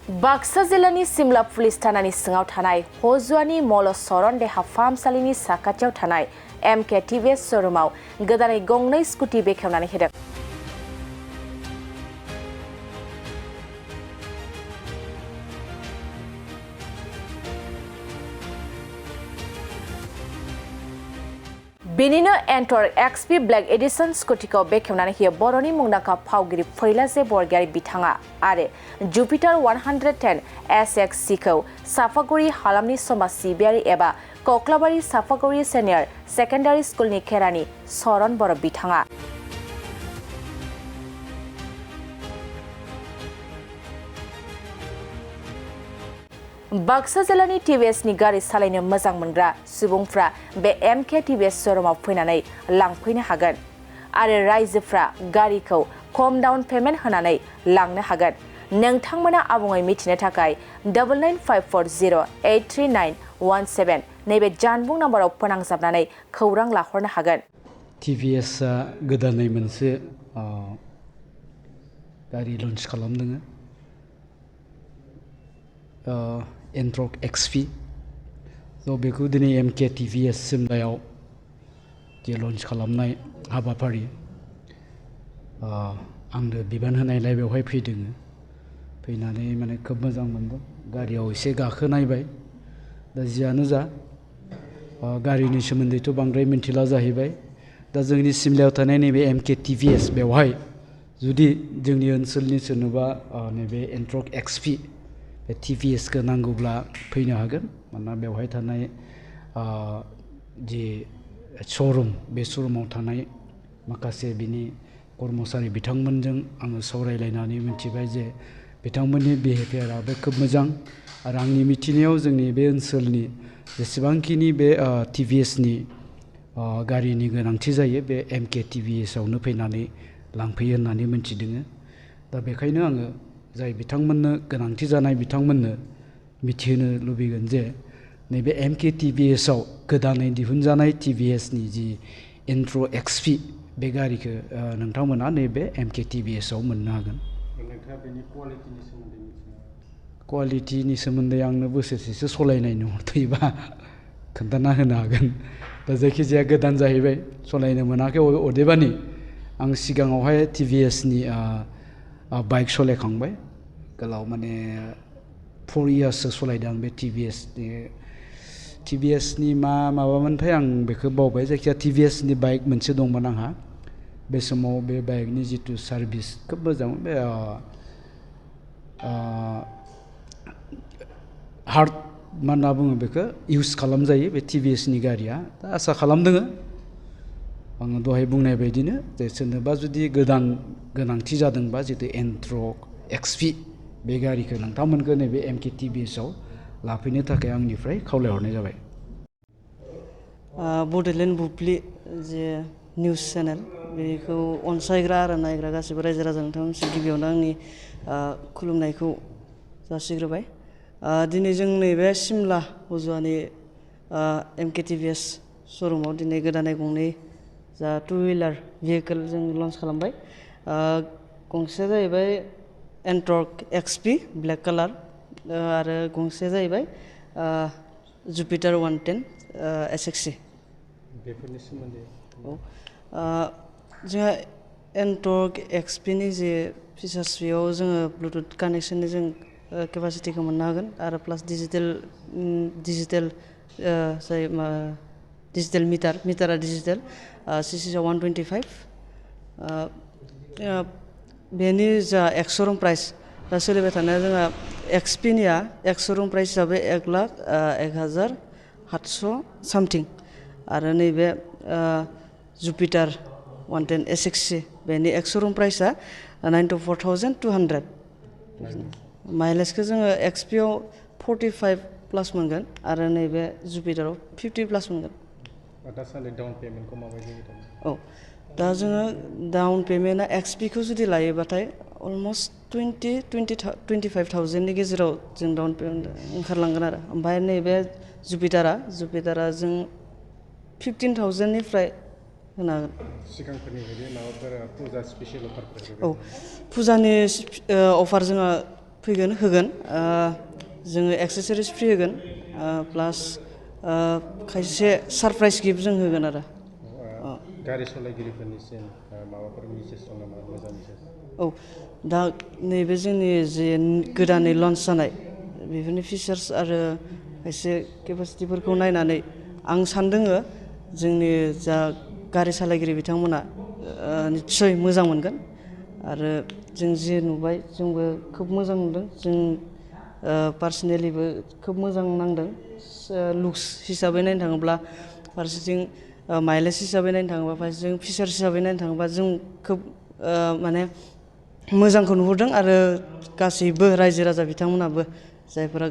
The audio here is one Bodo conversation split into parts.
बाक्सा जिल्लानि सिमला पुलिस थानानि सिङाव थानाय हजुआनि मल सरन देहा फाहामसालिनि साखाथियाव थानाय MK TVS शोरूमाव गोदानै गंनै स्कुटि बेखेवनानै होदों। बेनिनो एन्टर XP ब्लेक एडिशन स्कुटिखौ बेखेवनानै होयो बर'नि मुंदांखा फावगिरि फैलाजे बरगयारी बिथाङा आरो जुपिटार 110 SXC खौ साफागुरि हालामनि समाज सिबियारि एबा कक्लाबारि साफागुरि सिनियर सेकेन्डारि स्कुलनि खेरानि सरन बर' बिथाङा। बाक्सा जिल्लानि TVS नि गारि सालायनो मोजां मोनग्रा सुबुंफ्रा बे MK TVS शोरूमाव फैनानै लांफैनो हागोन आरो रायजोफ्रा गारिखौ खम डाउन पेमेन्ट होनानै लांनो हागोन। नोंथांमोना आबुङै मिथिनो थाखाय 9954083917 नैबे जानबुं नाम्बाराव फोनांजाबनानै खौरां लाहरनो हागोन। TVS आ गोदानै मोनसे गारि लन्च खालामदों। एन्ट्रक XP बेखौ दिनै MK TVS सिमलायाव जे लन्च खालामनाय हाबाफारि आंनो बिबान होनायलाय बेवहाय फैदों। फैनानै माने खोब मोजां मोनदों। गारियाव एसे गाखोनायबाय। दा जियानो जा गारिनि सोमोन्दैथ' बांद्राय मिन्थिला जाहैबाय। दा जोंनि सिमलायाव थानाय नैबे MK TVS बेवहाय जुदि जोंनि ओनसोलनि सोरनोबा नैबे एन्ट्रक XP बे TVS खौ नांगौब्ला फैनो हागोन। मानोना बेवहाय थानाय जि श'रुम बे श'रुमाव थानाय माखासे बिनि कर्मचारि बिथांमोनजों आङो सावरायलायनानै मिथिबाय जे बिथांमोननि बिहेभियाराबो खोब मोजां आरो आंनि मिथिनायाव जोंनि बे ओनसोलनि जेसेबांखिनि बे TVS नि गारिनि गोनांथि जायो बे MK TVS आवनो फैनानै लांफैयो होननानै मिथिदों। दा बेखायनो आङो जाय बिथांमोननो गोनांथि जानाय बिथांमोननो मिथिहोनो लुबैगोन जे नैबे MK TVS आव गोदानै दिहुनजानाय TVS नि जि एन्ट्र XP बे गारिखौ नोंथांमोना नैबे MK TVS आव मोननो हागोन। नोंथाङा बेनि क्वालिटिनि सोमोन्दै मिथियो? क्वालिटिनि सोमोन्दै आंनो बोसोरसेसो सलायनायनि हरथ'योबा खोन्थाना होनो हागोन। दा जायखिजाया गोदान जाहैबाय सलायनो मोनाखै अदेबानि आं सिगाङावहाय TVS नि बाइक सलायखांबाय। गोलाव माने 4 इयार्ससो सलायदों आं बे TVS नि माबामोनथाय आं बेखौ बावबाय। जायखिजाया TVS नि बाइक मोनसे दंमोन आंहा। बे समाव बे बाइकनि जिथु सार्भिस खोब मोजां। बे हार्ड मा होनना बुङो बेखौ इउज खालामजायो बे TVS नि गारिया। दा आसा खालामदों आङो दहाय बुंनाय बायदिनो जे सोरनोबा जुदि गोदान गोनांथि जादोंबा जितु एन्ट्रक XP बे गारिखौ नोंथांमोनखौ नैबे MK TVS आव लाफैनो थाखाय आंनिफ्राय खावलायहरनाय जाबाय। बड'लेण्ड बुब्लि जे निउस चेनेल बेखौ अनसायग्रा आरो नायग्रा गासिबो रायजो राजा नोंथांमोनसिम गिबियावनो आंनि खुलुमनायखौ जासिग्रोबाय। दिनै जों नैबे सिमला हजुआनि MK TVS श'रुमाव दिनै गोदानै गंनै जा 2 व्हिलार भेहिकेल जों लन्च खालामबाय। गंसेया जाहैबाय एन्ट्रक XP ब्लेक कालार आरो गंसेया जाहैबाय जुपिटार 110 SXC। बेफोरनि सोमोन्दै जोंहा एन्ट्रक XP नि जे फिचार्स बेयाव जोङो ब्लुटुथ कानेक्सननि जों केपासिटिखौ मोननो हागोन आरो प्लास डिजिटेल मिटारा डिजिटेल CC 125। बेनि जा एक्स-श'रुम प्राइस दा सोलिबाय थानाया जोंहा XP निया एक्स-श'रुम प्राइस हिसाबै 1,01,700 सामथिं आरो नैबे जुपिटार 110 SXC बेनि एक्स-श'रुम प्राइसआ 94,200। माइलेजखौ जोङो XP आव 45 प्लास मोनगोन आरो नैबे जुपिटाराव 50 प्लास मोनगोन। दासान्दि डाउन पेमेन्टखौ माबायदि होदों? दा जोङो डाउन पेमेन्टआ XP खौ जुदि लायोबाथाय अलमस्ट 25,000 नि गेजेराव जों डाउन पेमेन्ट ओंखारलांगोन आरो। ओमफ्राय नैबे जुपिटारा जों 15,000 निफ्राय होनो हागोन। सिगांफोरनि बायदि माबाफोर फुजा स्पेसियेल अफारफोर? फुजानि अफार जोंहा फैगोन होगोन जोङो एक्सेसरिस फ्रि होगोन प्लास खायसे सारप्राइज गिफ्ट जों होगोन आरो गारि सालायगिरिफोरनिसिम माबाफोर मेसेज दं नामा मोजां मेसेज औ दा नैबे जोंनि जे गोदानै लन्च जानाय बेफोरनि फिचार्स आरो खायसे केपासिटिफोरखौ नायनानै आं सानदोङो जोंनि जा गारि सालायगिरि बिथांमोना निस्सय मोजां मोनगोन आरो जों जे नुबाय जोंबो खोब मोजां नुदों जों पार्सनेलिबो खोब मोजां नांदों लुक्स हिसाबै नायनो थाङोब्ला फारसेथिं माइलेज हिसाबै नायनो थाङोबा फारसेथिं फिचार्स हिसाबै नायनो थाङोबा जों खोब माने मोजांखौ नुहुरदों आरो गासैबो रायजो राजा बिथांमोनाबो जायफोरा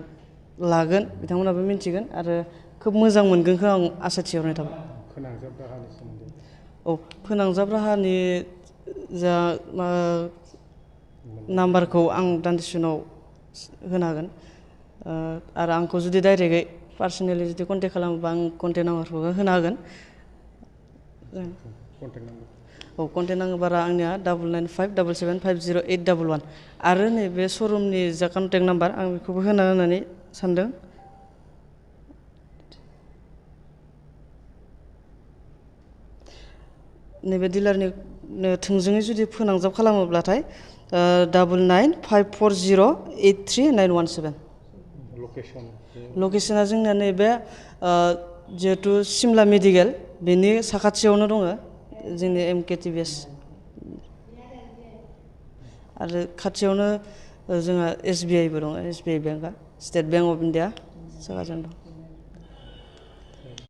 लागोन बिथांमोनाबो मिन्थिगोन आरो खोब मोजां मोनगोनखौ आं आसा थिहरनाय थाबाय फोनांजाब राहानि सोमोन्दै औ फोनांजाब राहानि जा नाम्बारखौ आं दान्दिसे उनाव होनो हागोन आरो आंखौ जुदि डाइरेक्टयै पार्सनेलि जुदि कन्टेक्ट खालामोबा आं कन्टेक्ट नाम्बारखौ होनो हागोन औ कन्टेक्ट नाम्बारा आंनिया 9957750811 आरो नैबे शरुमनि जा कन्टेक्ट नाम्बार आं बेखौबो होननानै सानदों नैबे डिलारनि थोंजोङै जुदि फोनांजाब खालामोब्लाथाय 9954083917 लकेसना जोंनिया नैबे जिहेथु सिमला मेडिकेल बेनि साखाथियावनो दङ जोंनि MKTVS आरो खाथियावनो जोंहा SBI बो दङ SBI बेंकआ स्टेट बेंक अफ इन्डिया साखाथियावनो दं